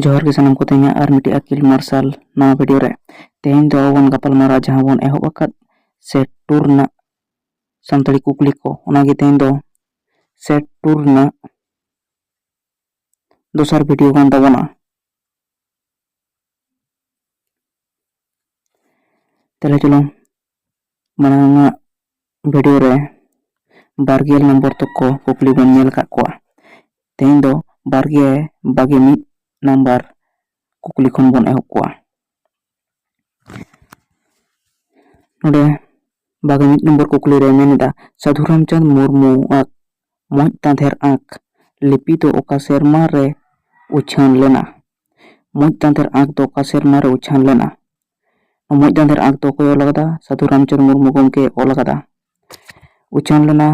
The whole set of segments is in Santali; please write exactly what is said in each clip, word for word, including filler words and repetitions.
ᱡᱚᱦᱟᱨ ᱜᱮ ᱥᱟᱱᱟᱢ ᱠᱚᱛᱮ ᱤᱧᱟᱹᱜ ᱟᱨ ᱢᱤᱫᱴᱤᱡ ᱟᱹᱠᱤᱞ ᱢᱟᱨᱥᱟᱞ ᱱᱟᱣᱟ ᱵᱷᱤᱰᱤᱭᱳ ᱨᱮ᱾ ᱛᱮᱦᱮᱧ ᱫᱚ ᱟᱵᱚ ᱵᱚᱱ ᱜᱟᱯᱟᱞ ᱢᱟᱨᱟᱣᱟ ᱡᱟᱦᱟᱸ ᱵᱚᱱ ᱮᱦᱚᱵ ᱟᱠᱟᱫ ᱥᱮᱴ ᱴᱩ ᱨᱮᱱᱟᱜ ᱥᱟᱱᱛᱟᱲᱤ ᱠᱩᱠᱞᱤ ᱠᱚ, ᱚᱱᱟᱜᱮ ᱛᱮᱦᱮᱧ ᱫᱚ ᱥᱮᱴ ᱴᱩ ᱨᱮᱱᱟᱜ ᱫᱚᱥᱟᱨ ᱵᱷᱤᱰᱤᱭᱳ ᱠᱟᱱ ᱛᱟᱵᱚᱱᱟ᱾ ᱛᱟᱦᱞᱮ ᱪᱚᱞᱚ ᱢᱟᱲᱟᱝ ᱟᱜ ᱵᱷᱤᱰᱤᱭᱳ ᱨᱮ ᱵᱟᱨᱜᱮᱞ ᱱᱚᱢᱵᱚᱨ ᱛᱚᱠᱚ ᱠᱩᱠᱞᱤ ᱵᱚᱱ ᱧᱮᱞ ᱟᱠᱟᱫ ᱠᱚᱣᱟ᱾ ᱛᱮᱦᱮᱧ ᱫᱚ ᱵᱟᱨᱜᱮ ᱵᱟᱜᱮ ᱢᱤᱫ ᱱᱟᱢᱵᱟᱨ ᱠᱩᱠᱞᱤ ᱠᱷᱚᱱ ᱵᱚᱱ ᱮᱦᱚᱵ ᱠᱚᱣᱟ᱾ ᱱᱚᱰᱮ ᱵᱟᱜᱮ ᱢᱤᱫ ᱱᱚᱢᱵᱚᱨ ᱠᱩᱠᱞᱤ ᱨᱮ ᱢᱮᱱ ᱮᱫᱟ, ᱥᱟᱹᱫᱷᱩ ᱨᱟᱢᱪᱟᱸᱫᱽ ᱢᱩᱨᱢᱩ ᱟᱜ ᱢᱚᱡᱽ ᱫᱟᱸᱫᱷᱮᱨ ᱟᱸᱠ ᱞᱤᱯᱤ ᱫᱚ ᱚᱠᱟ ᱥᱮᱨᱢᱟ ᱨᱮ ᱩᱪᱷᱟᱹᱱ ᱞᱮᱱᱟ? ᱢᱚᱡᱽ ᱫᱟᱸᱫᱷᱮᱨ ᱟᱸᱠ ᱫᱚ ᱚᱠᱟ ᱥᱮᱨᱢᱟ ᱨᱮ ᱩᱪᱷᱟᱹᱱ ᱞᱮᱱᱟ? ᱢᱚᱡᱽ ᱫᱟᱸᱫᱷᱮᱨ ᱟᱸᱠ ᱫᱚ ᱚᱠᱚᱭ ᱚᱞ ᱟᱠᱟᱫᱟ? ᱥᱟᱹᱫᱷᱩ ᱨᱟᱢᱪᱟᱸᱫᱽ ᱢᱩᱨᱢᱩ ᱜᱚᱢᱠᱮ ᱚᱞ ᱟᱠᱟᱫᱟ᱾ ᱩᱪᱷᱟᱹᱱ ᱞᱮᱱᱟ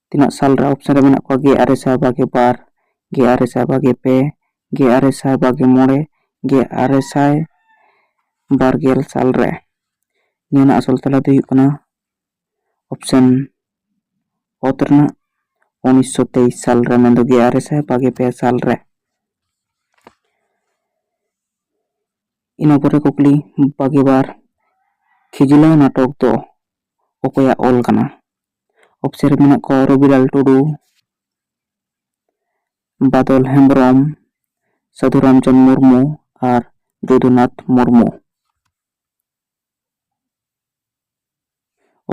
ᱛᱤᱱᱟᱹᱜ ᱥᱟᱞ ᱨᱮ? ᱚᱯᱥᱮᱱ ᱨᱮ ᱢᱮᱱᱟᱜ ᱠᱚᱣᱟ ᱜᱮᱞ ᱟᱨᱮ ᱥᱟᱭ ᱵᱟᱨᱜᱮ ᱵᱟᱨ, ᱜᱮᱞ ᱟᱨᱮ ᱥᱟᱭ ᱵᱟᱨᱜᱮ ᱯᱮ, ᱜᱮᱞ ᱟᱨᱮ ᱥᱟᱭ ᱵᱟᱨᱜᱮ ᱢᱚᱬᱮ, ᱜᱮᱞ ᱟᱨᱮ ᱥᱟᱭ ᱵᱟᱨᱜᱮᱞ ᱥᱟᱞ ᱨᱮ᱾ ᱱᱤᱭᱟᱹ ᱨᱮᱱᱟᱜ ᱟᱥᱚᱞ ᱛᱮᱞᱟ ᱫᱚ ᱦᱩᱭᱩᱜ ᱠᱟᱱᱟ ᱚᱯᱥᱮᱱ ᱚᱛ ᱨᱮᱱᱟᱜ ᱩᱱᱤᱥᱥᱚ ᱛᱮᱭᱤᱥ ᱥᱟᱞ ᱨᱮ, ᱢᱮᱱᱫᱚ ᱜᱮᱞ ᱟᱨᱮ ᱥᱟᱭ ᱵᱟᱨᱜᱮ ᱯᱮ ᱥᱟᱞ ᱨᱮ᱾ ᱤᱱᱟᱹ ᱯᱚᱨᱮ ᱠᱩᱠᱞᱤ ᱵᱟᱜᱮ ᱵᱟᱨ, ᱠᱷᱤᱡᱞᱟᱹᱣ ᱱᱟᱴᱚᱠ ᱫᱚ ᱚᱠᱚᱭᱟᱜ ᱚᱞ ᱠᱟᱱᱟ? ᱚᱯᱥᱮᱱ ᱨᱮ ᱢᱮᱱᱟᱜ ᱠᱚᱣᱟ ᱨᱚᱵᱤᱞᱟᱞ ᱴᱩᱰᱩ, ᱵᱟᱫᱚᱞ ᱦᱮᱢᱵᱨᱚᱢ, ᱥᱟᱹᱫᱷᱩ ᱨᱟᱢᱪᱟᱸᱫᱽ ᱢᱩᱨᱢᱩ ᱟᱨ ᱡᱚᱫᱩᱱᱟᱛᱷ ᱢᱩᱨᱢᱩ᱾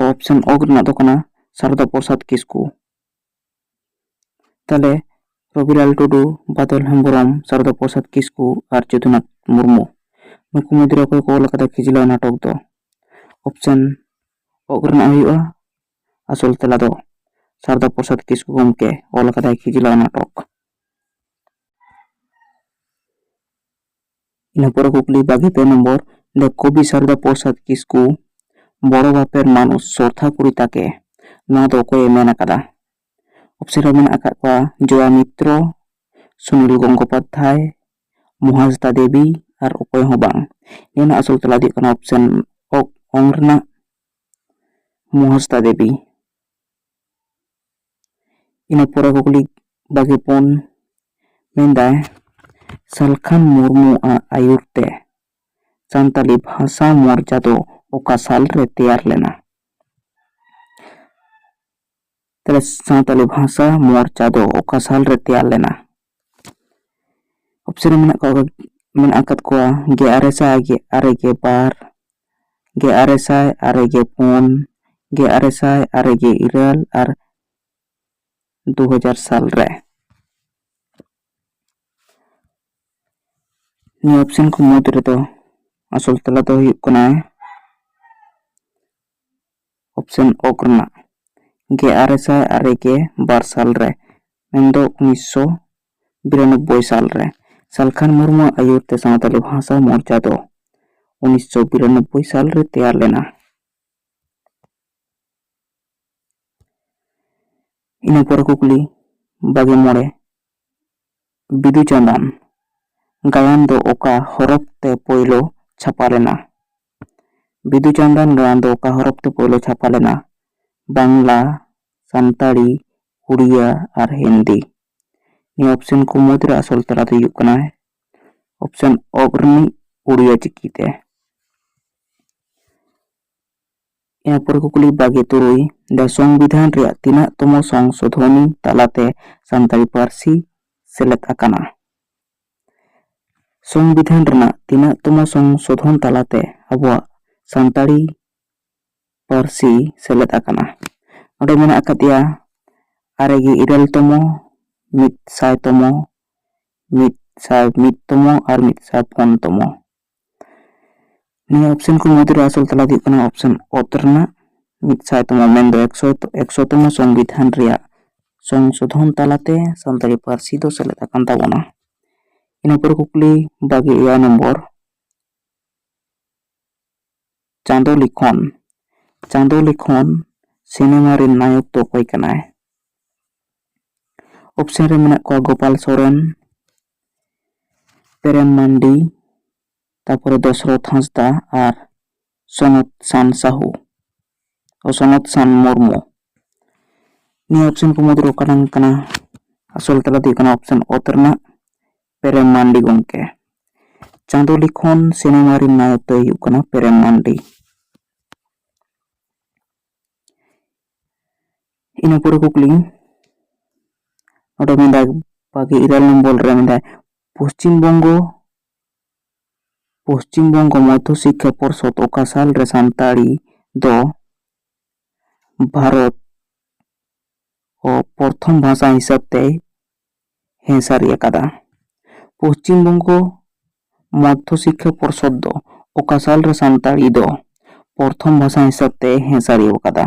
ᱚᱯᱥᱮᱱ ᱚᱜ ᱨᱮᱱᱟᱜ ᱫᱚ ᱠᱟᱱᱟ ᱥᱟᱨᱚᱫᱟ ᱯᱨᱚᱥᱟᱫᱽ ᱠᱤᱥᱠᱩ᱾ ᱛᱟᱦᱞᱮ ᱨᱚᱵᱤᱞᱟᱞ ᱴᱩᱰᱩ, ᱵᱟᱫᱚᱞ ᱦᱮᱢᱵᱨᱚᱢ, ᱥᱟᱨᱚᱫᱟ ᱯᱨᱚᱥᱟᱫᱽ ᱠᱤᱥᱠᱩ ᱟᱨ ᱡᱚᱫᱩᱱᱟᱛᱷ ᱢᱩᱨᱢᱩ, ᱱᱩᱠᱩ ᱢᱩᱫᱽᱨᱮ ᱚᱠᱚᱭ ᱠᱚ ᱚᱞ ᱟᱠᱟᱫᱟ ᱠᱷᱤᱡᱞᱟᱹᱣ ᱱᱟᱴᱚᱠ ᱫᱚ? ᱚᱯᱥᱮᱱ ᱚᱜ ᱨᱮᱱᱟᱜ ᱦᱩᱭᱩᱜᱼᱟ ᱟᱥᱚᱞ ᱛᱮᱞᱟ ᱫᱚ ᱥᱟᱨᱚᱫᱟ ᱯᱨᱚᱥᱟᱫᱽ ᱠᱤᱥᱠᱩ ᱜᱚᱢᱠᱮ ᱚᱞ ᱟᱠᱟᱫᱟᱭ ᱠᱷᱤᱡᱞᱟᱹᱣ ᱱᱟᱴᱚᱠ᱾ ᱤᱱᱟᱹ ᱯᱚᱨᱮ ᱠᱩᱠᱞᱤ ᱵᱟᱜᱮ ᱯᱮ ᱱᱚᱢᱵᱚᱨ, ᱫᱚ ᱠᱚᱵᱤ ᱥᱟᱨᱚᱫᱟ ᱯᱨᱚᱥᱟᱫᱽ ᱠᱤᱥᱠᱩ ᱵᱚᱲᱚ ᱵᱟᱯᱮᱨ ᱢᱟᱱᱩᱥ ᱥᱚᱨᱛᱷᱟ ᱠᱩᱲᱤ ᱛᱟᱠᱮ, ᱱᱚᱣᱟ ᱫᱚ ᱚᱠᱚᱭᱮ ᱢᱮᱱ ᱟᱠᱟᱫᱟ? ᱚᱯᱥᱮᱱ ᱨᱮ ᱢᱮᱱᱟᱜ ᱟᱠᱟᱫ ᱠᱚᱣᱟ ᱡᱚᱭᱟ ᱢᱤᱛᱨᱚ, ᱥᱩᱱᱤᱞ ᱜᱚᱝᱜᱳᱯᱟᱫᱽᱫᱷᱟᱭ, ᱢᱚᱦᱟᱥᱛᱟ ᱫᱮᱵᱤ ᱟᱨ ᱚᱠᱚᱭ ᱦᱚᱸ ᱵᱟᱝ᱾ ᱱᱤᱭᱟᱹ ᱨᱮᱱᱟᱜ ᱟᱥᱚᱞ ᱛᱮᱞᱟ ᱫᱚ ᱦᱩᱭᱩᱜ ᱠᱟᱱᱟ ᱚᱯᱥᱮᱱ ᱚᱜ ᱚᱝ ᱨᱮᱱᱟᱜ ᱢᱚᱦᱟᱥᱛᱟ ᱫᱮᱵᱤ᱾ ᱤᱱᱟᱹ ᱯᱚᱨᱮ ᱠᱩᱠᱞᱤ ᱵᱟᱜᱮ ᱯᱩᱱ ᱢᱮᱱᱫᱟᱭ, ᱥᱟᱞᱠᱷᱟᱱ ᱢᱩᱨᱢᱩ ᱟᱜ ᱟᱹᱭᱩᱨ ᱛᱮ ᱥᱟᱱᱛᱟᱞᱤ ᱵᱷᱟᱥᱟ ᱢᱚᱨᱡᱟ ᱫᱚ ᱚᱠᱟ ᱥᱟᱞ ᱨᱮ ᱛᱮᱭᱟᱨ ᱞᱮᱱᱟ? ᱛᱟᱦᱞᱮ ᱥᱟᱱᱛᱟᱞᱤ ᱵᱷᱟᱥᱟ ᱢᱚᱨᱪᱟ ᱫᱚ ᱚᱠᱟ ᱥᱟᱞ ᱨᱮ ᱛᱮᱭᱟᱨ ᱞᱮᱱᱟ? ᱚᱯᱥᱮᱱ ᱨᱮ ᱢᱮᱱᱟᱜ ᱠᱚᱣᱟ, ᱢᱮᱱᱟᱜ ᱟᱠᱟᱫ ᱠᱚᱣᱟ ᱜᱮᱞ ᱟᱨᱮ ᱥᱟᱭ ᱟᱨᱮ ᱜᱮᱞ ᱵᱟᱨ, ᱜᱮᱞ ᱟᱨᱮ ᱥᱟᱭ ᱟᱨᱮ ᱜᱮᱞ ᱯᱩᱱ, ᱜᱮᱞ ᱟᱨᱮ ᱥᱟᱭ ᱟᱨᱮ ᱜᱮᱞ ᱤᱨᱟᱹᱞ ᱟᱨ ᱫᱩ ᱦᱟᱡᱟᱨ ᱥᱟᱞ ᱨᱮ᱾ ᱱᱤᱭᱟᱹ ᱚᱯᱥᱮᱱ ᱠᱚ ᱢᱩᱫᱽ ᱨᱮᱫᱚ ᱟᱥᱚᱞ ᱛᱮᱞᱟ ᱫᱚ ᱦᱩᱭᱩᱜ ᱠᱟᱱᱟ ᱚᱯᱥᱮᱱ ᱚᱠ ᱨᱮᱱᱟᱜ ᱜᱮᱞ ᱟᱨᱮ ᱥᱟᱭ ᱟᱨᱮ ᱜᱮᱞ ᱵᱟᱨ ᱥᱟᱞ ᱨᱮ, ᱢᱮᱱᱫᱚ ᱩᱱᱤᱥᱥᱚ ᱵᱤᱨᱟᱱᱚᱵᱵᱳᱭ ᱥᱟᱞ ᱨᱮ᱾ ᱥᱟᱞᱠᱷᱟᱱ ᱢᱩᱨᱢᱩᱣᱟᱜ ᱟᱹᱭᱩᱨ ᱛᱮ ᱥᱟᱱᱛᱟᱞᱤ ᱵᱷᱟᱥᱟ ᱢᱚᱨᱪᱟ ᱫᱚ ᱩᱱᱤᱥᱥᱚ ᱵᱤᱨᱟᱱᱚᱵᱵᱳᱭ ᱥᱟᱞ ᱨᱮ ᱛᱮᱭᱟᱨ ᱞᱮᱱᱟ᱾ ᱤᱱᱟᱹ ᱯᱚᱨᱮ ᱠᱩᱠᱞᱤ ᱵᱟᱜᱮ ᱢᱚᱬᱮ, ᱵᱤᱫᱩ ᱪᱟᱸᱫᱟᱱ ᱜᱟᱭᱟᱱ ᱫᱚ ᱚᱠᱟ ᱦᱚᱨᱚᱯ ᱛᱮ ᱯᱳᱭᱞᱳ ᱪᱷᱟᱯᱟ ᱞᱮᱱᱟ? ᱵᱤᱫᱩ ᱪᱟᱸᱫᱟᱱ ᱜᱟᱭᱟᱱ ᱫᱚ ᱚᱠᱟ ᱦᱚᱨᱚᱯ ᱛᱮ ᱯᱳᱭᱞᱳ ᱪᱷᱟᱯᱟ ᱞᱮᱱᱟ? ᱵᱟᱝᱞᱟ, ᱥᱟᱱᱛᱟᱲᱤ, ᱩᱲᱤᱭᱟ ᱟᱨ ᱦᱤᱱᱫᱤ᱾ ᱱᱤᱭᱟᱹ ᱚᱯᱥᱮᱱ ᱠᱚ ᱢᱩᱫᱽᱨᱮ ᱟᱥᱚᱞ ᱛᱮᱞᱟ ᱫᱚ ᱦᱩᱭᱩᱜ ᱠᱟᱱᱟ ᱚᱯᱥᱮᱱ ᱚᱠ ᱨᱤᱱᱤᱡ ᱩᱲᱤᱭᱟ ᱪᱤᱠᱤᱛᱮ᱾ ᱤᱱᱟᱹ ᱯᱚᱨᱮ ᱠᱩᱠᱞᱤ ᱵᱟᱜᱮ ᱛᱩᱨᱩᱭ, ᱫᱟ ᱥᱚᱝᱵᱤᱫᱷᱟᱱ ᱨᱮᱭᱟᱜ ᱛᱤᱱᱟᱹᱜ ᱛᱚᱢᱚ ᱥᱚᱝᱥᱳᱫᱷᱚᱱᱤ ᱛᱟᱞᱟᱛᱮ ᱥᱟᱱᱛᱟᱲᱤ ᱯᱟᱹᱨᱥᱤ ᱥᱮᱞᱮᱫ ᱟᱠᱟᱱᱟ? ᱥᱚᱝᱵᱤᱫᱷᱟᱱ ᱨᱮᱱᱟᱜ ᱛᱤᱱᱟᱹᱜ ᱛᱚᱢᱚ ᱥᱚᱝᱥᱳᱫᱷᱚᱱ ᱛᱟᱞᱟᱛᱮ ᱟᱵᱚᱣᱟᱜ ᱥᱟᱱᱛᱟᱲᱤ ᱯᱟᱹᱨᱥᱤ ᱥᱮᱞᱮᱫ ᱟᱠᱟᱱᱟ? ᱱᱚᱰᱮ ᱢᱮᱱᱟᱜ ᱟᱠᱟᱫᱮᱭᱟ ᱟᱨᱮ ᱜᱮᱞ ᱤᱨᱟᱹᱞ ᱛᱚᱢᱚ, ᱢᱤᱫ ᱥᱟᱭ ᱛᱚᱢᱚ, ᱢᱤᱫ ᱥᱟᱭ ᱢᱤᱫ ᱛᱚᱢᱚ ᱟᱨ ᱢᱤᱫ ᱥᱟᱭ ᱯᱩᱱ ᱛᱚᱢᱚ᱾ ᱱᱤᱭᱟᱹ ᱚᱯᱥᱮᱱ ᱠᱚ ᱢᱩᱫᱽᱨᱮ ᱟᱥᱚᱞ ᱛᱮᱞᱟ ᱫᱚ ᱦᱩᱭᱩᱜ ᱠᱟᱱᱟ ᱚᱯᱥᱮᱱ ᱚᱛ ᱨᱮᱱᱟᱜ ᱢᱤᱫ ᱥᱟᱭ ᱛᱚᱢᱚ, ᱢᱮᱱᱫᱚ ᱮᱠᱥᱚ, ᱮᱠᱥᱚ ᱛᱚᱢᱚ ᱥᱚᱝᱵᱤᱫᱷᱟᱱ ᱨᱮᱭᱟᱜ ᱥᱚᱝᱥᱳᱫᱷᱚᱱ ᱛᱟᱞᱟᱛᱮ ᱥᱟᱱᱛᱟᱲᱤ ᱯᱟᱹᱨᱥᱤ ᱫᱚ ᱥᱮᱞᱮᱫ ᱟᱠᱟᱱ ᱛᱟᱵᱚᱱᱟ᱾ ᱤᱱᱟᱹ ᱯᱚᱨᱮ ᱠᱩᱠᱞᱤ ᱵᱟᱜᱮ ᱮᱭᱟᱭ ᱱᱚᱢᱵᱚᱨ, ᱪᱟᱸᱫᱚ ᱞᱤᱠᱷᱚᱱ᱾ ᱪᱟᱸᱫᱚ ᱞᱤᱠᱷᱚᱱ ᱥᱤᱱᱮᱢᱟ ᱨᱮᱱ ᱱᱟᱭᱚᱠ ᱫᱚ ᱚᱠᱚᱭ ᱠᱟᱱᱟᱭ? ᱚᱯᱥᱮᱱ ᱨᱮ ᱢᱮᱱᱟᱜ ᱠᱚᱣᱟ ᱜᱳᱯᱟᱞ ᱥᱚᱨᱮᱱ, ᱯᱨᱮᱢ ᱢᱟᱱᱰᱤ, ᱛᱟᱯᱚᱨᱮ ᱫᱚᱥᱨᱚᱛᱷ ᱦᱟᱸᱥᱫᱟ ᱟᱨ ᱥᱚᱱᱚᱛ ᱥᱟᱱ ᱥᱟᱦᱩ, ᱚ, ᱥᱚᱱᱚᱛ ᱥᱟᱱ ᱢᱩᱨᱢᱩ᱾ ᱱᱤᱭᱟᱹ ᱚᱯᱥᱮᱱ ᱠᱚ ᱢᱩᱫᱽᱨᱮ ᱚᱠᱟᱴᱟᱝ ᱠᱟᱱᱟ? ᱟᱥᱚᱞ ᱛᱮᱞᱟ ᱫᱚ ᱦᱩᱭᱩᱜ ᱠᱟᱱᱟ ᱚᱯᱥᱮᱱ ᱚᱛ ᱨᱮᱱᱟᱜ ᱯᱨᱮᱢ ᱢᱟᱱᱰᱤ ᱜᱚᱢᱠᱮ᱾ ᱪᱟᱸᱫᱚ ᱞᱤᱠᱷᱚᱱ ᱥᱤᱱᱮᱢᱟ ᱨᱮᱱ ᱱᱟᱭᱚᱠ ᱫᱚᱭ ᱦᱩᱭᱩᱜ ᱠᱟᱱᱟ ᱯᱨᱮᱢ ᱢᱟᱱᱰᱤ᱾ ᱤᱱᱟᱹ ᱯᱚᱨᱮ ᱠᱩᱠᱞᱤ ᱱᱚᱰᱮ ᱢᱮᱱᱫᱟᱭ, ᱵᱟᱜᱮ ᱤᱨᱟᱹᱞ ᱱᱚᱢᱵᱚᱨ ᱨᱮ ᱢᱮᱱᱫᱟᱭ, ᱯᱚᱥᱪᱤᱢ ᱵᱚᱝᱜᱚ, ᱯᱚᱥᱪᱤᱢ ᱵᱚᱝᱜᱚ ᱢᱚᱫᱽᱫᱷᱚ ᱥᱤᱠᱠᱷᱟ ᱯᱚᱨᱥᱚᱫ ᱚᱠᱟ ᱥᱟᱞ ᱨᱮ ᱥᱟᱱᱛᱟᱲᱤ ᱫᱚ ᱵᱷᱟᱨᱚᱛ ᱯᱨᱚᱛᱷᱚᱢ ᱵᱷᱟᱥᱟ ᱦᱤᱥᱟᱹᱵ ᱛᱮᱭ ᱦᱮᱸ ᱥᱟᱹᱨᱤ ᱟᱠᱟᱫᱟ? ᱯᱚᱥᱪᱤᱢ ᱵᱚᱝᱜᱚ ᱢᱚᱫᱽᱫᱷᱚ ᱥᱤᱠᱠᱷᱟ ᱯᱚᱨᱥᱚᱫ ᱫᱚ ᱚᱠᱟ ᱥᱟᱞ ᱨᱮ ᱥᱟᱱᱛᱟᱲᱤ ᱫᱚ ᱯᱨᱚᱛᱷᱚᱢ ᱵᱷᱟᱥᱟ ᱦᱤᱥᱟᱹᱵ ᱛᱮ ᱦᱮᱸ ᱥᱟᱹᱨᱤ ᱟᱠᱟᱫᱟ?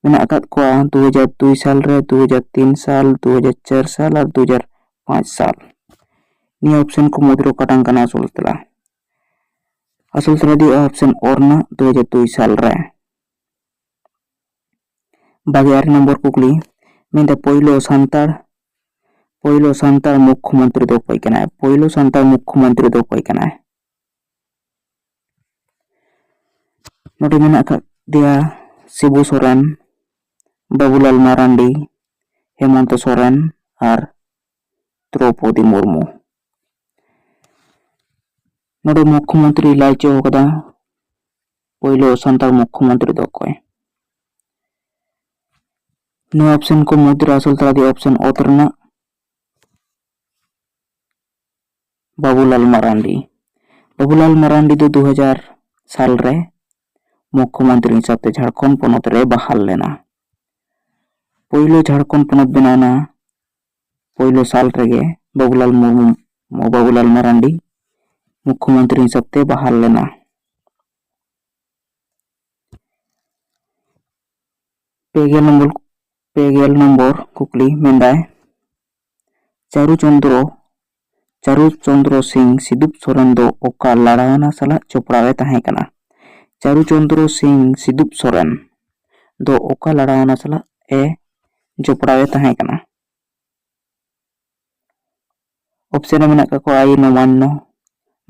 ᱢᱮᱱᱟᱜ ᱟᱠᱟᱫ ᱠᱚᱣᱟ ᱫᱩ ᱦᱟᱡᱟᱨ ᱫᱩᱭ ᱥᱟᱞ ᱨᱮ, ᱫᱩ ᱦᱟᱡᱟᱨ ᱛᱤᱱ ᱥᱟᱞ, ᱫᱩ ᱦᱟᱡᱟᱨ ᱪᱟᱨ ᱥᱟᱞ ᱟᱨ ᱫᱩ ᱦᱟᱡᱟᱨ ᱯᱟᱸᱪ ᱥᱟᱞ᱾ ᱱᱤᱭᱟᱹ ᱚᱯᱥᱮᱱ ᱠᱚ ᱢᱩᱫᱽᱨᱮ ᱚᱠᱟᱴᱟᱝ ᱠᱟᱱᱟ ᱟᱥᱚᱞ ᱛᱮᱞᱟ? ᱟᱥᱚᱞ ᱛᱮᱞᱟ ᱫᱚ ᱚᱯᱥᱮᱱ ᱚ ᱨᱮᱱᱟᱜ ᱫᱩ ᱦᱟᱡᱟᱨ ᱫᱩᱭ ᱥᱟᱞ ᱨᱮ᱾ ᱵᱟᱜᱮ ᱟᱨᱮ ᱱᱚᱢᱵᱚᱨ ᱠᱩᱠᱞᱤ ᱢᱮᱱᱫᱟ, ᱯᱳᱭᱞᱳ ᱥᱟᱱᱛᱟᱲ, ᱯᱳᱭᱞᱳ ᱥᱟᱱᱛᱟᱲ ᱢᱩᱠᱠᱷᱚᱢᱚᱱᱛᱨᱤ ᱫᱚ ᱚᱠᱚᱭ ᱠᱟᱱᱟᱭ? ᱯᱳᱭᱞᱳ ᱥᱟᱱᱛᱟᱲ ᱢᱩᱠᱠᱷᱚᱢᱚᱱᱛᱨᱤ ᱫᱚ ᱚᱠᱚᱭ ᱠᱟᱱᱟᱭ? ᱱᱚᱰᱮ ᱢᱮᱱᱟᱜ ᱟᱠᱟᱫ ᱫᱮᱭᱟ ᱥᱤᱵᱩ ᱥᱚᱨᱮᱱ, ᱵᱟᱵᱩᱞᱟᱞ ᱢᱟᱨᱟᱱᱰᱤ, ᱦᱮᱢᱚᱱᱛᱚ ᱥᱚᱨᱮᱱ ᱟᱨ ᱫᱨᱚᱯᱚᱫᱤ ᱢᱩᱨᱢᱩ᱾ ᱱᱚᱰᱮ ᱢᱩᱠᱠᱷᱚᱢᱚᱱᱛᱨᱤ ᱞᱟᱹᱭ ᱦᱚᱪᱚ ᱠᱟᱫᱟ ᱯᱳᱭᱞᱳ ᱥᱟᱱᱛᱟᱲ ᱢᱩᱠᱠᱷᱚᱢᱚᱱᱛᱨᱤ ᱫᱚ ᱚᱠᱚᱭ? ᱱᱚᱣᱟ ᱚᱯᱥᱮᱱ ᱠᱚ ᱢᱩᱫᱽᱨᱮ ᱟᱥᱚᱞ ᱛᱟᱞᱟ ᱫᱚ ᱚᱯᱥᱮᱱ ᱚᱛ ᱨᱮᱱᱟᱜ ᱵᱟᱵᱩᱞᱟᱞ ᱢᱟᱨᱟᱱᱰᱤ᱾ ᱵᱟᱵᱩᱞᱟᱞ ᱢᱟᱨᱟᱱᱰᱤ ᱫᱚ ᱫᱩ ᱦᱟᱡᱟᱨ ᱥᱟᱞ ᱨᱮ ᱢᱩᱠᱠᱷᱚᱢᱚᱱᱛᱨᱤ ᱦᱤᱥᱟᱹᱵ ᱛᱮ ᱡᱷᱟᱲᱠᱷᱚᱸᱰ ᱯᱚᱱᱚᱛ ᱨᱮ ᱵᱟᱦᱟᱞ ᱞᱮᱱᱟ᱾ ᱯᱳᱭᱞᱳ ᱡᱷᱟᱲᱠᱷᱚᱸᱰ ᱯᱚᱱᱚᱛ ᱵᱮᱱᱟᱣ ᱮᱱᱟ ᱯᱳᱭᱞᱳ ᱥᱟᱞ ᱨᱮᱜᱮ ᱵᱟᱵᱩᱞᱟᱞ ᱢᱩᱨᱢᱩ, ᱵᱟᱵᱩᱞᱟᱞ ᱢᱟᱨᱟᱱᱰᱤ ᱢᱩᱠᱠᱷᱚᱢᱚᱱᱛᱨᱤ ᱦᱤᱥᱟᱹᱵ ᱛᱮ ᱵᱟᱦᱟᱞ ᱞᱮᱱᱟ᱾ ᱯᱮ ᱜᱮᱞ ᱱᱚᱢᱵᱚᱨ, ᱯᱮ ᱜᱮᱞ ᱱᱚᱢᱵᱚᱨ ᱠᱩᱠᱞᱤ ᱢᱮᱱᱫᱟᱭ, ᱪᱟᱨᱩ ᱪᱚᱱᱫᱨᱚ, ᱪᱟᱨᱩ ᱪᱚᱱᱫᱨᱚ ᱥᱤᱝ ᱥᱤᱫᱩᱯ ᱥᱚᱨᱮᱱ ᱫᱚ ᱚᱠᱟ ᱞᱟᱲᱟᱣᱱᱟ ᱥᱟᱞᱟᱜ ᱡᱚᱯᱲᱟᱣ ᱮ ᱛᱟᱦᱮᱸ ᱠᱟᱱᱟ? ᱪᱟᱨᱩ ᱪᱚᱱᱫᱨᱚ ᱥᱤᱝ ᱥᱤᱫᱩᱯ ᱥᱚᱨᱮᱱ ᱫᱚ ᱚᱠᱟ ᱞᱟᱲᱟᱣᱱᱟ ᱥᱟᱞᱟᱜ ᱮ ᱡᱚᱯᱲᱟᱣ ᱮ ᱛᱟᱦᱮᱸ ᱠᱟᱱᱟ? ᱚᱯᱥᱮᱱ ᱨᱮ ᱢᱮᱱᱟᱜ ᱠᱟᱜ ᱠᱚᱣᱟ ᱟᱭᱤᱱ ᱚᱢᱟᱱᱱᱚ,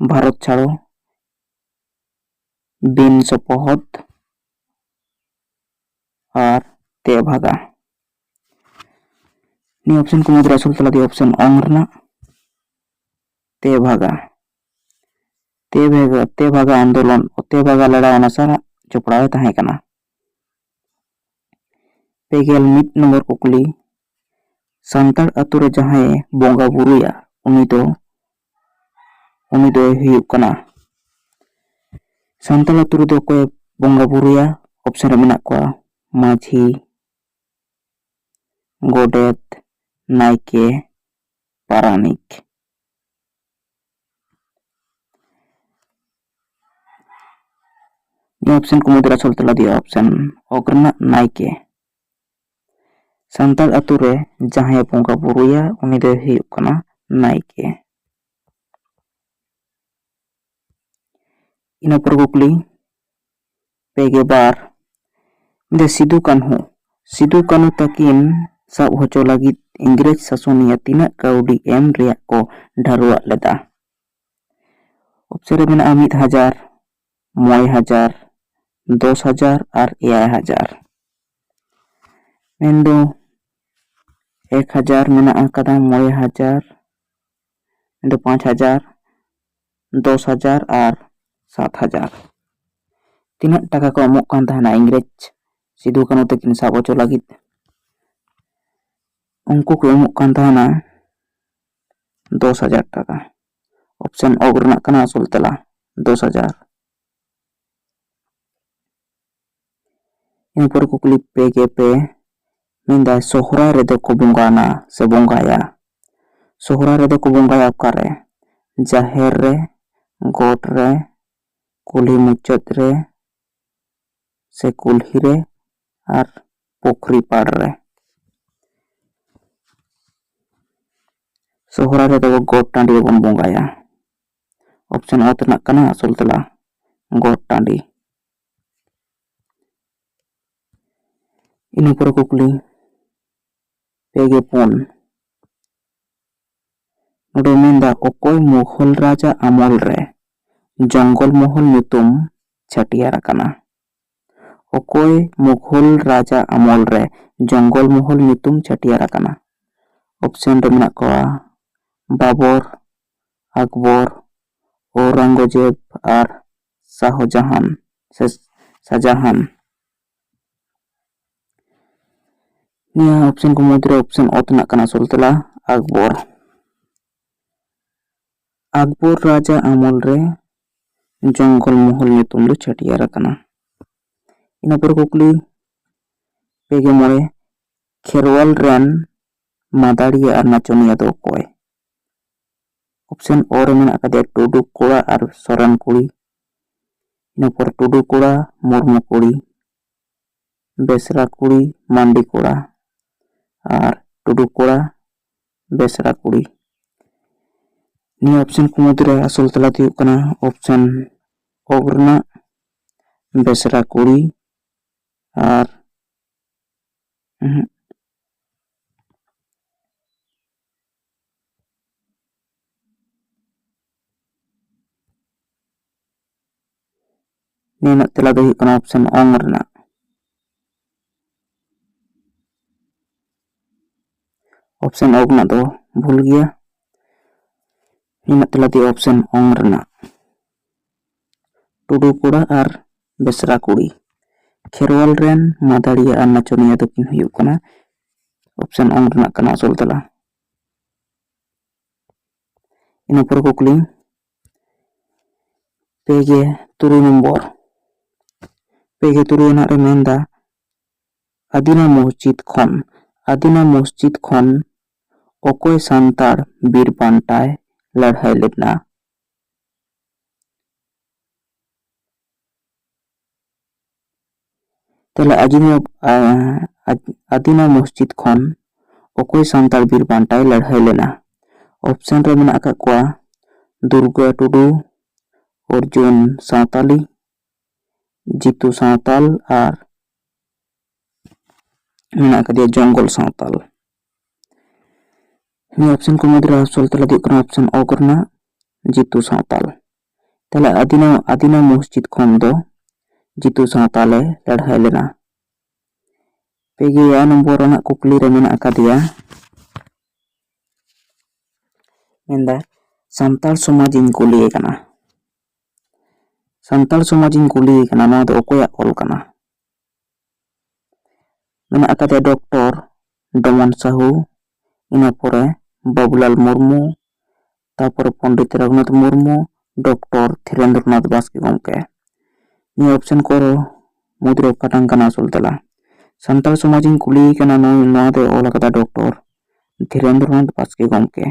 ᱵᱷᱟᱨᱚᱛ ᱪᱷᱟᱲᱚ, ᱵᱤᱱ ᱥᱚᱯᱚᱦᱚᱫ ᱟᱨ ᱛᱮ ᱵᱷᱟᱜᱟ᱾ ᱱᱤᱭᱟᱹ ᱚᱯᱥᱮᱱ ᱠᱚ ᱢᱩᱫᱽᱨᱮ ᱟᱥᱚᱞ ᱛᱮᱞᱟ ᱫᱚ ᱚᱯᱥᱮᱱ ᱚᱝ ᱨᱮᱱᱟᱜ ᱛᱮᱵᱷᱟᱜᱟ᱾ ᱛᱮᱵᱷᱟᱜᱟ, ᱛᱮᱵᱷᱟᱜᱟ ᱟᱱᱫᱳᱞᱚᱱ, ᱛᱮᱵᱷᱟᱜᱟ ᱞᱟᱲᱟᱣ ᱚᱱᱟ ᱥᱟᱞᱟᱜ ᱡᱚᱯᱲᱟᱣ ᱮ ᱛᱟᱦᱮᱸ ᱠᱟᱱᱟ᱾ ᱯᱮ ᱜᱮᱞ ᱢᱤᱫ ᱱᱚᱢᱵᱚᱨ ᱠᱩᱠᱞᱤ, ᱥᱟᱱᱛᱟᱲ ᱟᱛᱳ ᱨᱮ ᱡᱟᱦᱟᱸᱭ ᱵᱚᱸᱜᱟ ᱵᱩᱨᱩᱭᱟ, ᱩᱱᱤ ᱫᱚ, ᱩᱱᱤ ᱫᱚᱭ ᱦᱩᱭᱩᱜ ᱠᱟᱱᱟ, ᱥᱟᱱᱛᱟᱲ ᱟᱛᱳ ᱨᱮᱫᱚ ᱚᱠᱚᱭ ᱵᱚᱸᱜᱟ ᱵᱩᱨᱩᱭᱟ? ᱚᱯᱥᱮᱱ ᱨᱮ ᱢᱮᱱᱟᱜ ᱠᱚᱣᱟ ᱢᱟᱹᱡᱷᱤ, ᱜᱚᱰᱮᱛ, ᱱᱟᱭᱠᱮ, ᱯᱟᱨᱟᱱᱤᱠ᱾ ᱱᱤᱭᱟᱹ ᱚᱯᱥᱮᱱ ᱠᱚ ᱢᱩᱫᱽᱨᱮ ᱟᱥᱚᱞ ᱛᱮᱞᱟ ᱫᱚ ᱦᱩᱭᱩᱜᱼᱟ ᱚᱯᱥᱮᱱ ᱚᱠ ᱨᱮᱱᱟᱜ ᱱᱟᱭᱠᱮ᱾ ᱥᱟᱱᱛᱟᱲ ᱟᱛᱳ ᱨᱮ ᱡᱟᱦᱟᱸᱭᱮ ᱵᱚᱸᱜᱟ ᱵᱩᱨᱩᱭᱟ, ᱩᱱᱤ ᱫᱚᱭ ᱦᱩᱭᱩᱜ ᱠᱟᱱᱟ ᱱᱟᱭᱠᱮ᱾ ᱤᱱᱟᱹ ᱯᱚᱨᱮ ᱠᱩᱠᱞᱤ ᱯᱮ ᱜᱮ ᱵᱟᱨ, ᱫᱮ ᱥᱤᱫᱩ ᱠᱟᱹᱱᱦᱩ, ᱥᱤᱫᱩ ᱠᱟᱹᱱᱦᱩ ᱛᱟᱹᱠᱤᱱ ᱥᱟᱵ ᱦᱚᱪᱚ ᱞᱟᱹᱜᱤᱫ ᱤᱝᱨᱮᱡᱽ ᱥᱟᱥᱚᱱᱤᱭᱟᱹ ᱛᱤᱱᱟᱹᱜ ᱠᱟᱹᱣᱰᱤ ᱮᱢ ᱨᱮᱭᱟᱜ ᱠᱚ ᱰᱷᱟᱹᱨᱣᱟᱜ ᱞᱮᱫᱟ? ᱚᱯᱥᱮᱱ ᱨᱮ ᱢᱮᱱᱟᱜᱼᱟ ᱢᱤᱫ ᱦᱟᱡᱟᱨ, ᱢᱚᱬᱮ ᱦᱟᱡᱟᱨ, ᱫᱚᱥ ᱦᱟᱡᱟᱨ ᱟᱨ ᱮᱭᱟᱭ ᱦᱟᱡᱟᱨ᱾ ᱢᱮᱱᱫᱚ ᱮᱠ ᱦᱟᱡᱟᱨ ᱢᱮᱱᱟᱜ ᱟᱠᱟᱫᱟ, ᱢᱚᱬᱮ ᱦᱟᱡᱟᱨ, ᱢᱮᱱᱫᱚ ᱯᱟᱸᱪ ᱦᱟᱡᱟᱨ, ᱫᱚᱥ ᱦᱟᱡᱟᱨ ᱟᱨ ᱥᱟᱛ ᱦᱟᱡᱟᱨ᱾ ᱛᱤᱱᱟᱹᱜ ᱴᱟᱠᱟ ᱠᱚ ᱮᱢᱚᱜ ᱠᱟᱱ ᱛᱟᱦᱮᱱᱟ ᱤᱝᱨᱮᱡᱽ ᱥᱤᱫᱩ ᱠᱟᱹᱱᱦᱩ ᱛᱟᱹᱠᱤᱱ ᱥᱟᱵ ᱦᱚᱪᱚ ᱞᱟᱹᱜᱤᱫ? ᱩᱱᱠᱩ ᱠᱚ ᱮᱢᱚᱜ ᱠᱟᱱ ᱛᱟᱦᱮᱱᱟ ᱫᱚᱥ ᱦᱟᱡᱟᱨ ᱴᱟᱠᱟ᱾ ᱚᱯᱥᱮᱱ ᱚᱠ ᱨᱮᱱᱟᱜ ᱠᱟᱱᱟ ᱟᱥᱚᱞ ᱛᱮᱞᱟ, ᱫᱚᱥ ᱦᱟᱡᱟᱨ᱾ ᱤᱱᱟᱹ ᱯᱚᱨᱮ ᱠᱩᱠᱞᱤ ᱯᱮ ᱜᱮ ᱯᱮ, ᱢᱮᱱᱫᱟᱭ ᱥᱚᱦᱨᱟᱭ ᱨᱮᱫᱚ ᱠᱚ ᱵᱚᱸᱜᱟᱱᱟ ᱥᱮ ᱵᱚᱸᱜᱟᱭᱟ? ᱥᱚᱦᱨᱟᱭ ᱨᱮᱫᱚ ᱠᱚ ᱵᱚᱸᱜᱟᱭᱟ ᱚᱠᱟᱨᱮ? ᱡᱟᱦᱮᱨ ᱨᱮ, ᱜᱚᱴ ᱨᱮ, ᱠᱩᱞᱦᱤ ᱢᱩᱪᱟᱹᱫ ᱨᱮ, ᱥᱮ ᱠᱩᱞᱦᱤ ᱨᱮ ᱟᱨ ᱯᱩᱠᱷᱨᱤ ᱯᱟᱲ ᱨᱮ? ᱥᱚᱦᱨᱟᱭ ᱨᱮᱫᱚ ᱜᱚᱴ ᱴᱟᱺᱰᱤ ᱨᱮᱵᱚᱱ ᱵᱚᱸᱜᱟᱭᱟ᱾ ᱚᱯᱥᱮᱱ ᱚᱛ ᱨᱮᱱᱟᱜ ᱠᱟᱱᱟ ᱟᱥᱚᱞ ᱛᱮᱞᱟ, ᱜᱚᱴ ᱴᱟᱺᱰᱤ᱾ ᱤᱱᱟᱹ ᱯᱚᱨᱮ ᱠᱩᱠᱞᱤ ᱯᱮ ᱜᱮ ᱯᱩᱱ᱾ ᱱᱚᱰᱮ ᱢᱮᱱᱫᱟ, ᱚᱠᱚᱭ ᱢᱩᱜᱷᱚᱞ ᱨᱟᱡᱟ ᱟᱢᱚᱞ ᱨᱮ ᱡᱚᱝᱜᱚᱞ ᱢᱚᱦᱚᱞ ᱧᱩᱛᱩᱢ ᱪᱷᱟᱹᱴᱭᱟᱹᱨ ᱟᱠᱟᱱᱟ? ᱚᱠᱚᱭ ᱢᱩᱜᱷᱚᱞ ᱨᱟᱡᱟ ᱟᱢᱚᱞ ᱨᱮ ᱡᱚᱝᱜᱚᱞ ᱢᱚᱦᱚᱞ ᱧᱩᱛᱩᱢ ᱪᱷᱟᱹᱴᱭᱟᱹᱨ ᱟᱠᱟᱱᱟ? ᱚᱯᱥᱮᱱ ᱨᱮ ᱢᱮᱱᱟᱜ ᱠᱚᱣᱟ ᱵᱟᱵᱚᱨ, ᱟᱠᱵᱚᱨ, ᱳᱨᱟᱝᱜᱚᱡᱮᱵ ᱟᱨ ᱥᱟᱦᱚᱡᱟᱦᱟᱱ ᱥᱮ ᱥᱟᱡᱟᱦᱟᱱ᱾ ᱱᱤᱭᱟᱹ ᱚᱯᱥᱮᱱ ᱠᱚ ᱢᱩᱫᱽᱨᱮ ᱚᱯᱥᱮᱱ ᱚ ᱛᱮᱱᱟᱜ ᱠᱟᱱᱟ ᱟᱥᱚᱞ ᱛᱮᱞᱟ ᱟᱠᱵᱚᱨ᱾ ᱟᱠᱵᱚᱨ ᱨᱟᱡᱟ ᱟᱢᱚᱞ ᱨᱮ ᱡᱚᱝᱜᱚᱞ ᱢᱚᱦᱚᱞ ᱧᱩᱛᱩᱢ ᱫᱚ ᱪᱷᱟᱹᱴᱭᱟᱹᱨ ᱟᱠᱟᱱᱟ᱾ ᱤᱱᱟᱹ ᱯᱚᱨᱮ ᱠᱩᱠᱞᱤ ᱯᱮ ᱜᱮ ᱢᱚᱬᱮ, ᱠᱷᱮᱨᱣᱟᱞ ᱨᱮᱱ ᱢᱟᱫᱟᱲᱤᱭᱟᱹ ᱟᱨ ᱱᱟᱪᱚᱱᱤᱭᱟᱹ ᱫᱚ ᱚᱠᱚᱭ? ᱚᱯᱥᱮᱱ ᱚ ᱨᱮ ᱢᱮᱱᱟᱜ ᱟᱠᱟᱫᱮᱭᱟ ᱴᱩᱰᱩ ᱠᱚᱲᱟ ᱟᱨ ᱥᱚᱨᱮᱱ ᱠᱩᱲᱤ, ᱤᱱᱟᱹ ᱯᱚᱨ ᱴᱩᱰᱩ ᱠᱚᱲᱟ, ᱢᱩᱨᱢᱩ ᱠᱩᱲᱤ, ᱵᱮᱥᱨᱟ ᱠᱩᱲᱤ, ᱢᱟᱱᱰᱤ ᱠᱚᱲᱟ ᱟᱨ ᱴᱩᱰᱩ ᱠᱚᱲᱟ, ᱵᱮᱥᱨᱟ ᱠᱩᱲᱤ᱾ ᱱᱤᱭᱟᱹ ᱚᱯᱥᱮᱱ ᱠᱚ ᱢᱩᱫᱽᱨᱮ ᱟᱥᱚᱞ ᱛᱮᱞᱟ ᱫᱚ ᱦᱩᱭᱩᱜ ᱠᱟᱱᱟ ᱚᱯᱥᱮᱱ ᱚᱜ ᱨᱮᱱᱟᱜ ᱵᱮᱥᱨᱟ ᱠᱩᱲᱤ ᱟᱨ ᱩᱦᱩᱸ᱾ ᱱᱤᱭᱟᱹ ᱨᱮᱱᱟᱜ ᱛᱮᱞᱟ ᱫᱚ ᱦᱩᱭᱩᱜ ᱠᱟᱱᱟ ᱚᱯᱥᱮᱱ ᱚᱝ ᱨᱮᱱᱟᱜ᱾ ᱚᱯᱥᱮᱱ ᱚᱜ ᱨᱮᱱᱟᱜ ᱫᱚ ᱵᱷᱩᱞ ᱜᱮᱭᱟ᱾ ᱱᱤᱭᱟᱹ ᱨᱮᱱᱟᱜ ᱛᱮᱞᱟ ᱫᱚ ᱚᱯᱥᱮᱱ ᱚᱝ ᱨᱮᱱᱟᱜ᱾ ᱴᱩᱰᱩ ᱠᱚᱲᱟ ᱟᱨ ᱵᱮᱥᱨᱟ ᱠᱩᱲᱤ᱾ ᱠᱷᱮᱨᱣᱟᱞ ᱨᱮᱱ ᱢᱟᱫᱟᱲᱤᱭᱟᱹ ᱟᱨ ᱱᱟᱪᱚᱱᱤᱭᱟᱹ ᱫᱚᱠᱤᱱ ᱦᱩᱭᱩᱜ ᱠᱟᱱᱟ᱾ ᱚᱯᱥᱮᱱ ᱚᱝ ᱨᱮᱱᱟᱜ ᱠᱟᱱᱟ ᱟᱥᱚᱞ ᱛᱮᱞᱟ᱾ ᱤᱱᱟᱹ ᱯᱚᱨᱮ ᱠᱩᱠᱞᱤ ᱯᱮ ᱜᱮ ᱛᱩᱨᱩᱭ ᱱᱚᱢᱵᱚᱨ᱾ ᱯᱮ ᱜᱮ ᱛᱩᱨᱩᱭ ᱟᱱᱟᱜ ᱨᱮ ᱢᱮᱱᱫᱟ, ᱟᱫᱤᱱᱟ ᱢᱚᱥᱡᱤᱫ ᱠᱷᱚᱱ, ᱟᱫᱤᱱᱟ ᱢᱚᱥᱡᱤᱫ ᱠᱷᱚᱱ ᱚᱠᱚᱭ ᱥᱟᱱᱛᱟᱲ ᱵᱤᱨ ᱵᱟᱱᱴᱟᱭ ᱞᱟᱹᱲᱦᱟᱹᱭ ᱞᱮᱫᱟ? ᱛᱟᱦᱞᱮ ᱟᱡᱤᱢᱟ-, ᱟ-, ᱟ-, ᱟᱫᱤᱱᱟ ᱢᱚᱥᱡᱤᱫ ᱠᱷᱚᱱ ᱚᱠᱚᱭ ᱥᱟᱱᱛᱟᱲ ᱵᱤᱨ ᱵᱟᱱᱴᱟᱭ ᱞᱟᱹᱲᱦᱟᱹᱭ ᱞᱮᱱᱟ? ᱚᱯᱥᱮᱱ ᱨᱮ ᱢᱮᱱᱟᱜ ᱟᱠᱟᱫ ᱠᱚᱣᱟ ᱫᱩᱨᱜᱟ ᱴᱩᱰᱩ, ᱚᱨᱡᱩᱱ ᱥᱟᱶᱛᱟᱞᱤ, ᱡᱤᱛᱩ ᱥᱟᱶᱛᱟᱞ ᱟᱨ ᱢᱮᱱᱟᱜ ᱟᱠᱟᱫᱮᱭᱟ ᱡᱚᱝᱜᱚᱞ ᱥᱟᱶᱛᱟᱞ᱾ ᱱᱤᱭᱟᱹ ᱚᱯᱥᱮᱱ ᱠᱚ ᱢᱩᱫᱽᱨᱮ ᱟᱥᱚᱞ ᱛᱮᱞᱟ ᱫᱚ ᱦᱩᱭᱩᱜ ᱠᱟᱱᱟ ᱚᱯᱥᱮᱱ ᱚ ᱨᱮᱱᱟᱜ ᱡᱤᱛᱩ ᱥᱟᱶᱛᱟᱞ᱾ ᱛᱟᱦᱞᱮ ᱟᱫᱤᱱᱟ, ᱟᱫᱤᱱᱟ ᱢᱚᱥᱡᱤᱫ ᱠᱷᱚᱱ ᱫᱚ ᱡᱤᱛᱩ ᱥᱟᱶᱛᱟᱞᱮ ᱞᱟᱹᱲᱦᱟᱹᱭ ᱞᱮᱱᱟ᱾ ᱯᱮ ᱜᱮᱭᱟ ᱱᱚᱢᱵᱚᱨ ᱨᱮᱱᱟᱜ ᱠᱩᱠᱞᱤ ᱨᱮ ᱢᱮᱱᱟᱜ ᱟᱠᱟᱫᱮᱭᱟ, ᱢᱮᱱᱫᱟ, ᱥᱟᱱᱛᱟᱲ ᱥᱚᱢᱟᱡᱽ ᱤᱧ ᱠᱩᱞᱤᱭᱮ ᱠᱟᱱᱟ᱾ ᱥᱟᱱᱛᱟᱲ ᱥᱚᱢᱟᱡᱽ ᱤᱧ ᱠᱩᱞᱤᱭᱮ ᱠᱟᱱᱟ, ᱱᱚᱣᱟ ᱫᱚ ᱚᱠᱚᱭᱟᱜ ᱚᱞ ᱠᱟᱱᱟ? ᱢᱮᱱᱟᱜ ᱟᱠᱟᱫᱮᱭᱟ ᱰᱚᱠᱴᱚᱨ ᱰᱚᱢᱚᱱ ᱥᱟᱦᱩ, ᱤᱱᱟᱹ ᱯᱚᱨᱮ ᱵᱟᱵᱩᱞᱟᱞ ᱢᱩᱨᱢᱩ, ᱛᱟᱯᱚᱨᱮ ᱯᱚᱱᱰᱤᱛ ᱨᱚᱜᱷᱩᱱᱟᱛᱷ ᱢᱩᱨᱢᱩ, ᱰᱚᱠᱴᱚᱨ ᱫᱷᱤᱨᱮᱱᱫᱨᱚᱱᱟᱛᱷ ᱵᱟᱥᱠᱮ ᱜᱚᱢᱠᱮ᱾ ᱱᱤᱭᱟᱹ ᱚᱯᱥᱮᱱ ᱠᱚ ᱢᱩᱫᱽᱨᱮ ᱚᱠᱟᱴᱟᱝ ᱠᱟᱱᱟ ᱟᱥᱚᱞ ᱛᱮᱞᱟ? ᱥᱟᱱᱛᱟᱲ ᱥᱚᱢᱟᱡᱽ ᱤᱧ ᱠᱩᱞᱤᱭᱮ ᱠᱟᱱᱟ, ᱱᱩᱭ, ᱱᱚᱣᱟ ᱫᱚᱭ ᱚᱞ ᱟᱠᱟᱫᱟ ᱰᱚᱠᱴᱚᱨ ᱫᱷᱤᱨᱮᱱᱫᱨᱚᱱᱟᱛᱷ ᱵᱟᱥᱠᱮ ᱜᱚᱢᱠᱮ᱾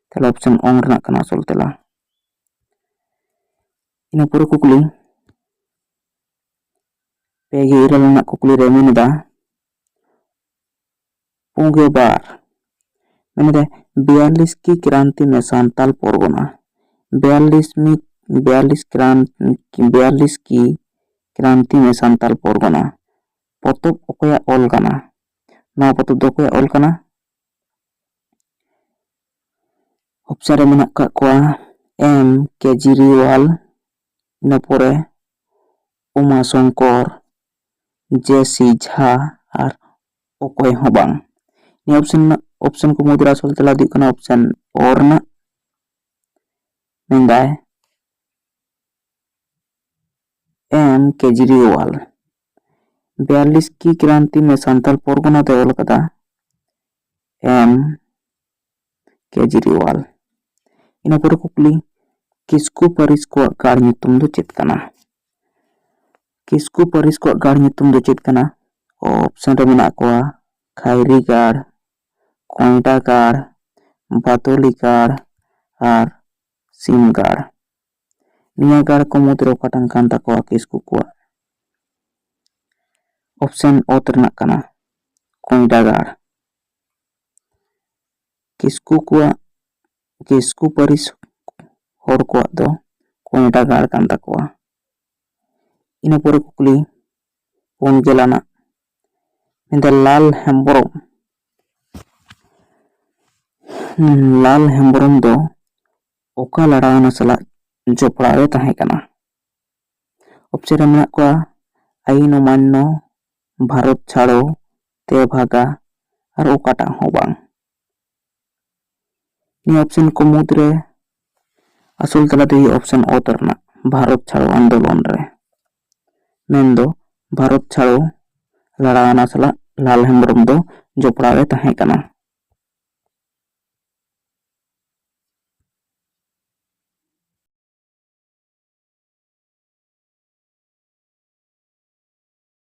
ᱛᱟᱦᱞᱮ ᱚᱯᱥᱮᱱ ᱚᱝ ᱨᱮᱱᱟᱜ ᱠᱟᱱᱟ ᱟᱥᱚᱞ ᱛᱮᱞᱟ᱾ ᱤᱱᱟᱹ ᱯᱚᱨᱮ ᱠᱩᱠᱞᱤ, ᱯᱮ ᱜᱮ ᱤᱨᱟᱹᱞ ᱨᱮᱱᱟᱜ ᱠᱩᱠᱞᱤ ᱨᱮ ᱢᱮᱱ ᱮᱫᱟ, ᱯᱩᱸᱜᱮ ᱵᱟᱨ, ᱢᱮᱱ ᱮᱫᱟ, ᱵᱤᱭᱟᱞᱤᱥ ᱠᱤ ᱠᱨᱟᱱᱛᱤ ᱢᱮ ᱥᱟᱱᱛᱟᱞ ᱯᱚᱨᱜᱚᱱᱟ᱾ ᱵᱤᱭᱟᱞᱤᱥ ᱢᱤ, ᱵᱤᱭᱟᱞᱤᱥ ᱠᱨᱟᱱ, ᱵᱤᱭᱟᱞᱤᱥ ᱠᱤ ᱠᱨᱟᱱᱛᱤ ᱢᱮ ᱥᱟᱱᱛᱟᱞ ᱯᱚᱨᱜᱚᱱᱟ᱾ ᱯᱚᱛᱚᱵ ᱚᱠᱚᱭᱟᱜ ᱚᱞ ᱠᱟᱱᱟ? ᱱᱚᱣᱟ ᱯᱚᱛᱚᱵ ᱫᱚ ᱚᱠᱚᱭᱟᱜ ᱚᱞ ᱠᱟᱱᱟ? ᱚᱯᱥᱮᱱ ᱨᱮ ᱢᱮᱱᱟᱜ ᱟᱠᱟᱫ ᱠᱚᱣᱟ ᱮᱢ ᱠᱮᱡᱨᱤᱣᱟᱞ, ᱤᱱᱟᱹ ᱯᱚᱨᱮ ᱩᱢᱟ ᱥᱚᱝᱠᱚᱨ, ᱡᱮ ᱥᱤ ᱡᱷᱟ ᱟᱨ ᱚᱠᱚᱭ ᱦᱚᱸ ᱵᱟᱝ᱾ ᱱᱤᱭᱟᱹ ᱚᱯᱥᱮᱱ ᱨᱮᱱᱟᱜ, ᱚᱯᱥᱮᱱ ᱠᱚ ᱢᱩᱫᱽᱨᱮ ᱟᱥᱚᱞ ᱛᱮᱞᱟ ᱫᱚ ᱦᱩᱭᱩᱜ ᱠᱟᱱᱟ ᱚᱯᱥᱮᱱ ᱚ ᱨᱮᱱᱟᱜ᱾ ᱢᱮᱱᱫᱟᱭ, ᱮᱢ ᱠᱮᱡᱨᱤᱣᱟᱞ᱾ ᱵᱤᱭᱟᱞᱤᱥ ᱠᱤ ᱠᱨᱟᱱᱛᱤ ᱢᱮ ᱥᱟᱱᱛᱟᱞ ᱯᱚᱨᱜᱚᱱᱟ ᱫᱚᱭ ᱚᱞ ᱠᱟᱫᱟ ᱮᱢ ᱠᱮᱡᱨᱤᱣᱟᱞ᱾ ᱤᱱᱟᱹ ᱯᱚᱨᱮ ᱠᱩᱠᱞᱤ, ᱠᱤᱥᱠᱩ ᱯᱟᱹᱨᱤᱥ ᱠᱚᱣᱟᱜ ᱜᱟᱲ ᱧᱩᱛᱩᱢ ᱫᱚ ᱪᱮᱫ ᱠᱟᱱᱟ? ᱠᱤᱥᱠᱩ ᱯᱟᱹᱨᱤᱥ ᱠᱚᱣᱟᱜ ᱜᱟᱲ ᱧᱩᱛᱩᱢ ᱫᱚ ᱪᱮᱫ ᱠᱟᱱᱟ? ᱚᱯᱥᱮᱱ ᱨᱮ ᱢᱮᱱᱟᱜ ᱠᱚᱣᱟ ᱠᱷᱟᱭᱨᱤ ᱜᱟᱲ, ᱠᱚᱸᱭᱰᱟ ᱜᱟᱲ, ᱵᱟᱫᱚᱞᱤ ᱜᱟᱲ ᱟᱨ ᱥᱤᱢ ᱜᱟᱲ᱾ ᱱᱤᱭᱟᱹ ᱜᱟᱲ ᱠᱚ ᱢᱩᱫᱽᱨᱮ ᱚᱠᱟᱴᱟᱝ ᱠᱟᱱ ᱛᱟᱠᱚᱣᱟ ᱠᱤᱥᱠᱩ ᱠᱚᱣᱟᱜ? ᱚᱯᱥᱮᱱ ᱚᱛ ᱨᱮᱱᱟᱜ ᱠᱟᱱᱟ ᱠᱚᱸᱭᱰᱟ ᱜᱟᱲ᱾ ᱠᱤᱥᱠᱩ ᱠᱚᱣᱟᱜ, ᱠᱤᱥᱠᱩ ᱯᱟᱹᱨᱤᱥ ᱦᱚᱲ ᱠᱚᱣᱟᱜ ᱫᱚ ᱠᱚᱸᱭᱰᱟ ᱜᱟᱲ ᱠᱟᱱ ᱛᱟᱠᱚᱣᱟ᱾ ᱤᱱᱟᱹ ᱯᱚᱨᱮ ᱠᱩᱠᱞᱤ ᱯᱩᱱ ᱜᱮᱞ ᱟᱱᱟᱜ, ᱢᱮᱱᱫᱟ ᱞᱟᱞ ᱦᱮᱢᱵᱨᱚᱢ, ᱞᱟᱞ ᱦᱮᱢᱵᱨᱚᱢ ᱫᱚ ᱚᱠᱟ ᱞᱟᱲᱟᱣᱱᱟ ᱥᱟᱞᱟᱜ ᱡᱚᱯᱲᱟᱣ ᱮ ᱛᱟᱦᱮᱸ ᱠᱟᱱᱟ? ᱚᱯᱥᱮᱱ ᱨᱮ ᱢᱮᱱᱟᱜ ᱠᱚᱣᱟ ᱟᱭᱤᱱ ᱚᱢᱟᱱᱱᱚ, ᱵᱷᱟᱨᱚᱛ ᱪᱷᱟᱲᱚ, ᱛᱮᱵᱷᱟᱜᱟ ᱟᱨ ᱚᱠᱟᱴᱟᱜ ᱦᱚᱸ ᱵᱟᱝ᱾ ᱱᱤᱭᱟᱹ ᱚᱯᱥᱮᱱ ᱠᱚ ᱢᱩᱫᱽᱨᱮ ᱟᱥᱚᱞ ᱛᱮᱞᱟ ᱫᱚ ᱦᱩᱭᱩᱜᱼᱟ option ᱚ ᱛᱟᱨᱱᱟᱜ, ᱵᱷᱟᱨᱚᱛ ᱪᱷᱟᱲᱚ ᱟᱱᱫᱳᱞᱚᱱ ᱨᱮ᱾ ᱢᱮᱱᱫᱚ ᱵᱷᱟᱨᱚᱛ ᱪᱷᱟᱲᱚ ᱞᱟᱲᱟᱣᱱᱟ ᱥᱟᱞᱟᱜ ᱞᱟᱞ ᱦᱮᱢᱵᱨᱚᱢ ᱫᱚ ᱡᱚᱯᱲᱟᱣ ᱮ ᱛᱟᱦᱮᱸ ᱠᱟᱱᱟ᱾